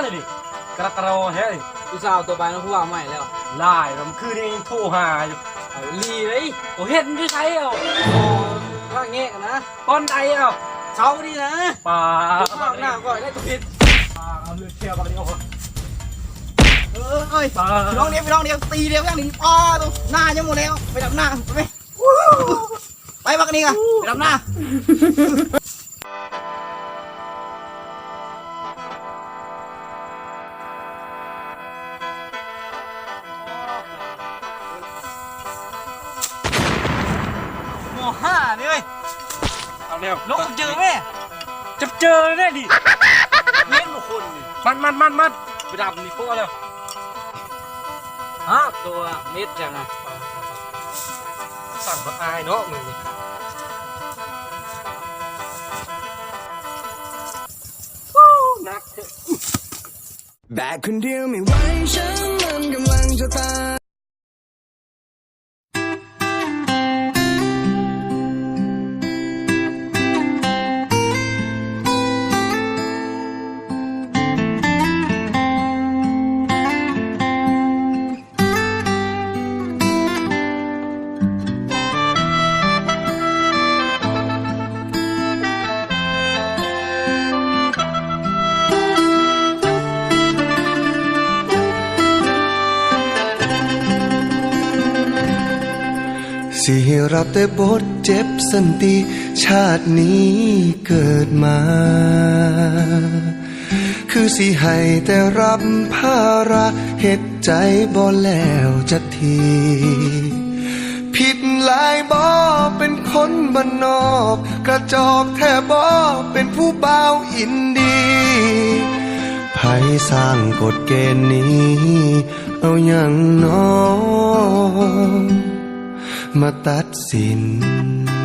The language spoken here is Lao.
ງນີ້ ກະລະກະລໍແທ້ນີ້. ຜູ້ສາວຕົວໄປນຳຜູ້ບ່າວໃໝ່ແລ້ວ. ຫຼາຍແລ້ວ ມື້ຄືນນີ້ຍັງໂທຫາຢູ່. ເອົາອີ່ຫຼີເລີຍ. ໂຕເຮັດຢູ່ໃສເອົາ? ວ່າແງະນະ. ຕອນໃດເອົາ? ເຊົ້ານີ້ນະ. ປາ ອາບນ້ຳກ່ອນໄດ້ຕົວຜິດ. ປາ ເອົາເລືອດເຊຍບັກນີ້ອອກ. ເອີຍ ປາ ພີ່ນ້ອງດຽວ ພີ່ນ້ອງດຽວ ຕີດຽວຢ່າງນີ້. ປາ ໂຕ ໜ້າຍັງບໍ່ແລ້ວ ໄປດຳໜ້າໄປ. ໄປບັກນີ້ກະ ໄປດຳນາ. ມໍຫ້ານີ້ເອີຍ. ເອົາແລ້ວ ລົງເຈີແມ່ ຈັບເຈີແນ່ນີ້. ເຫຼັ້ນບໍ່ຄົນນີ້ ມັນ ມັນ ມັນ ມັນ ໄປດຳນີ້ ໂປະແລ້ວ. ຮະ ໂຕເມັດຈັ່ງນະ. ສັ່ນບໍ່ອາຍເນາະມຶງນີ້. ໂອ້ ໜັກເຖາະ.